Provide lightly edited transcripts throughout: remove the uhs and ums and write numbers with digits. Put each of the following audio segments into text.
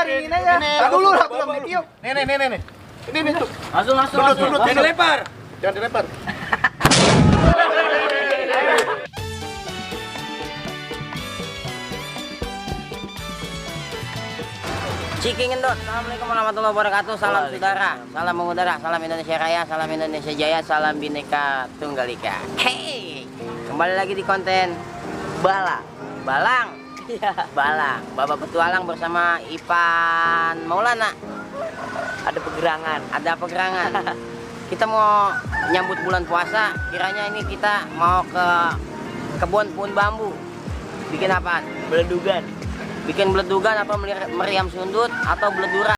ringin aja. Tak dulu lah belum ditiup. Nih. Ini tuh. Langsung. Duduk. Jangan dilempar. Ciki Ngendut. Assalamualaikum warahmatullahi wabarakatuh. Salam saudara, salam mengudara, salam Indonesia Raya, salam Indonesia Jaya, salam Bhinneka Tunggal Ika. Hey, kembali lagi di konten Balang, Bapak Petualang bersama Ipan Maulana. Ada pegerangan. Kita mau nyambut bulan puasa. Kiranya ini kita mau ke kebun bambu. Bikin apaan? Beledugan. Bikin beledugan atau meriam sundut atau beleduran.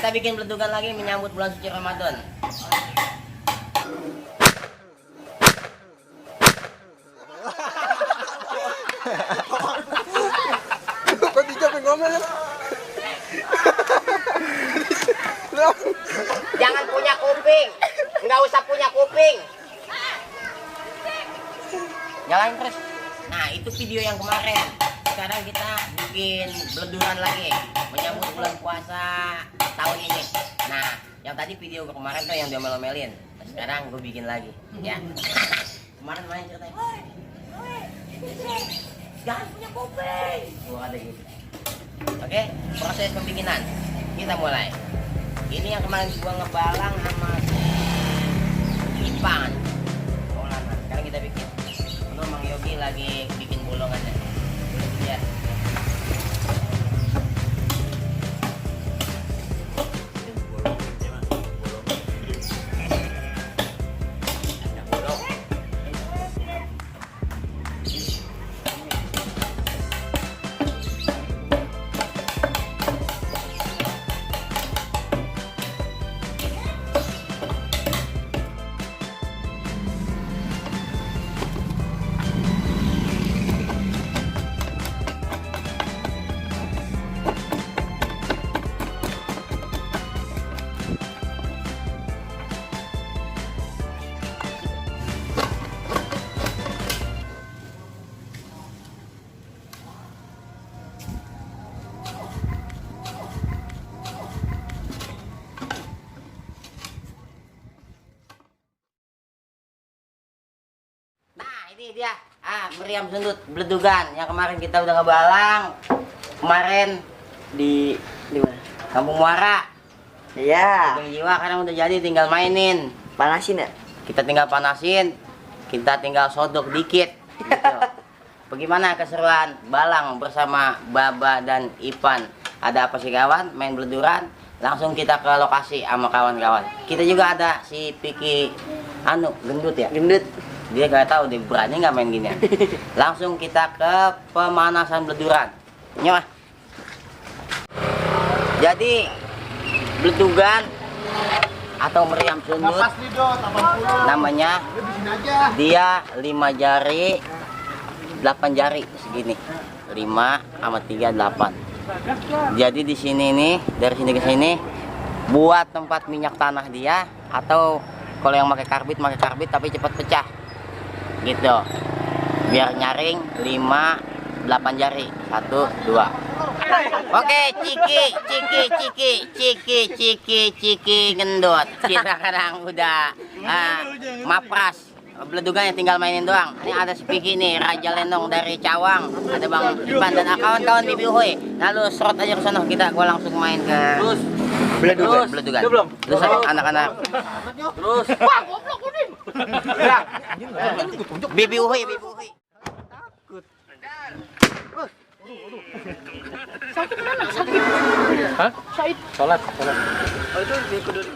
Kita bikin beledugan lagi menyambut bulan suci Ramadan. Kok dijawab ngomel? Jangan punya kuping, nggak usah punya kuping. Jalan terus. Nah, itu video yang kemarin. Sekarang kita bikin beleduran lagi menyambut bulan puasa tahun ini. Nah, yang tadi video kemarin tuh yang diomel-omelin. Nah, sekarang gue bikin lagi, ya. Kemarin main ceritanya. Jangan punya kuping. Gua ada gitu. Oke, proses pembikinan kita mulai. Ini yang kemarin gua ngebalang sama Ipan. Sekarang kita bikin. Menurut Mang Yogi lagi bikin bolongannya. Ya. Ini dia meriam sundut beledugan yang kemarin kita udah ngebalang kemarin di mana? Kampung Muara. Iya. Kampung Jiwa karena udah jadi, tinggal mainin. Panasin ya? Kita tinggal panasin, kita tinggal sodok dikit. Gitu. Bagaimana keseruan balang bersama Baba dan Ipan? Ada apa sih kawan? Main beleduran. Langsung kita ke lokasi sama kawan-kawan. Kita juga ada si Piki gendut ya? Gendut. Dia gak tahu dia berani nggak main gini. Langsung kita ke pemanasan beleduran. Nyawa. Jadi beledugan atau meriam sundut namanya dia 5 jari 8 jari segini. 5 sama 3 8. Jadi di sini nih, dari sini ke sini buat tempat minyak tanah dia, atau kalau yang pakai karbit tapi cepat pecah. Gitu, biar nyaring 5 8 jari 1 2. Oke, ciki gendut. Kita sekarang udah mapras Beledugan yang tinggal mainin doang. Ini ada si Piki nih, Raja Lenong dari Cawang. Ada Bang Ipan dan kawan-kawan Bibi Uhoy. Lalu serot aja ke sana, gua langsung main ke beledugan. Terus anak-anak. Terus. Wah, goblok kuning. Bibi Uhoy. Sakit mana? Sakit. Hah? Sakit. Sholat. Oh itu kudu.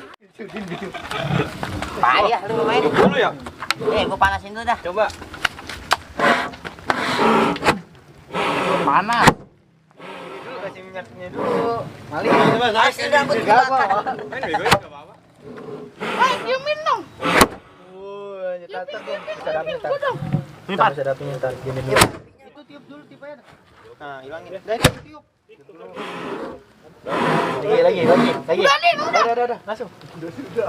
Payah lu main. Dulu ya? Gua panasin dulu dah. Coba. Panas. Dulu kasih minyaknya dulu. Mali. Asli rambut kebakar. Main bego enggak apa-apa. Diemin dong. Nyetar dong. Sedapnya ntar. Sedapnya ntar. Gini dulu. Itu tiup dulu tiup aja. Nah, hilangin. Dari tiup. Lagi. Udah. Langsung. Udah.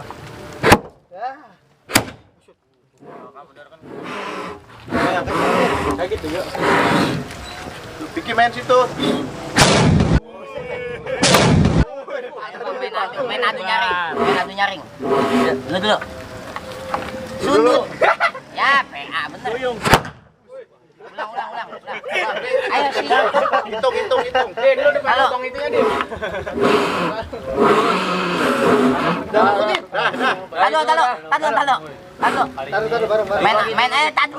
Kayak gitu ya. Bikin main situ. Main adu nyaring. Lu dulu. Sundut. Ya, PA bener. Ulang. Ayo sih. Hitung. Dulu depan potong itunya, Dik. Taruh bareng. Main aja tadu.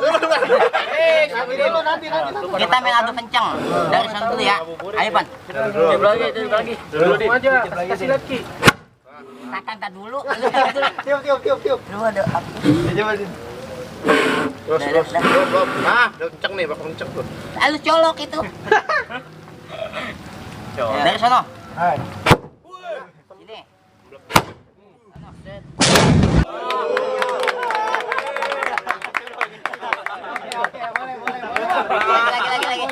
Nanti. Kita main adu kenceng. Dari sana dulu ya. Ayo, Pan. Tiup lagi. Dulu aja. Kasih lagi. Tata dulu. Tiup. Lu ada apa? Coba sini. Terus. Nah, udah kenceng nih, bakal kenceng tuh. Lu colok itu. Dari sana. Hai. Sini. Lagi.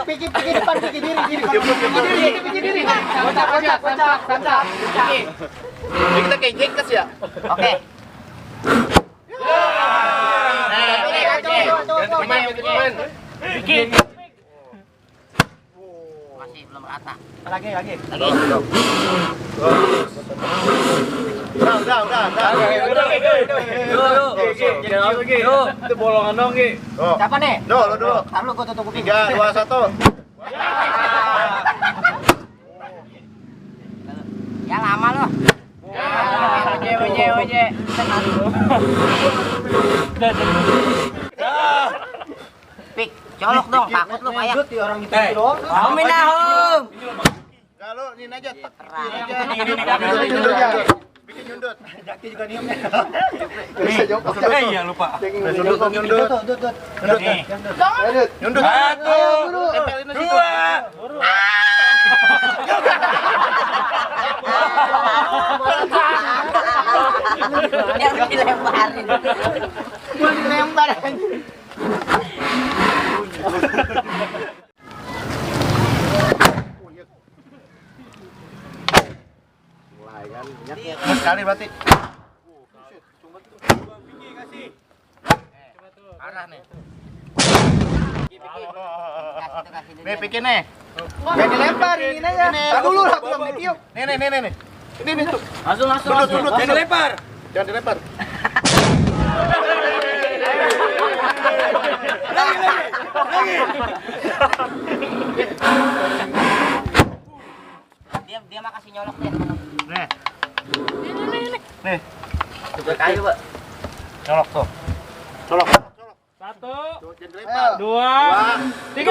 Pikir depan, pikir diri. Kocak. Ini kita kayak jengkes ya? Oke. Main. Bikin. Masih belum rata. Lagi. Udah. Itu bolongan dong, Ki. Siapa nih? Lo dulu. Tahan lu gua tutup kuping. 3, 2, 1. Ya lama loh. Oje. Pik, colok dong, takut lu kayak. Di orang itu doang. Aminahum. Kalau ini aja. Bikin nyundut. Jaki juga diamnya. Bisa jongkok. Iya lupa. Nyundut. Nyundut. 1, 2. Yang dilemparin. Gua dilempar. Mulai kan. Sekali berarti. Arah nih. Nih, bikin nih. Jangan dilempar ini aja. Tahan dulu lah belum ditiup. Nih. Ini tuh. Langsung. Sundut. Jangan dilempar. Jangan dilempar. Dia mah kasih nyolok deh. Nih. Nih. Coba kayu, Pak. Colok tuh. Colok. 1, Jangan dilempar. 2, 3.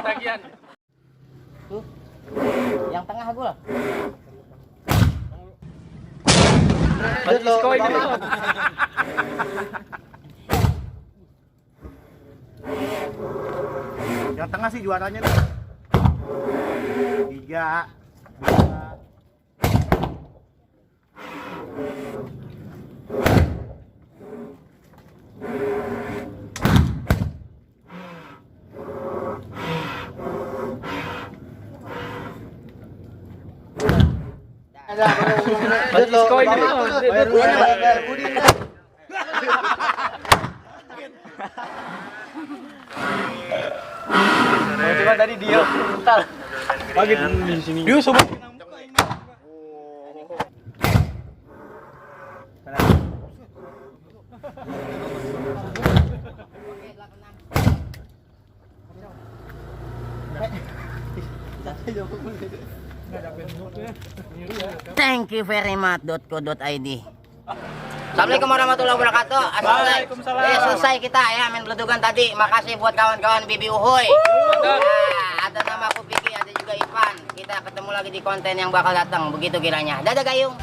Tagihan. Tuh. Yang tengah gua. Disko ini loh. Yang tengah sih juaranya nih. 3, 2. Disko ini loh. Coba tadi dia. Bentar. Lagi di sini. Dia sobat. Thank you very much.co.id. Assalamualaikum warahmatullahi wabarakatuh. Waalaikumsalam. Selesai kita ya main beledugan tadi. Makasih buat kawan-kawan Bibi Uhuy. Nah, ada nama aku Piki, ada juga Ivan. Kita ketemu lagi di konten yang bakal datang. Begitu kiranya. Dadah Gayung.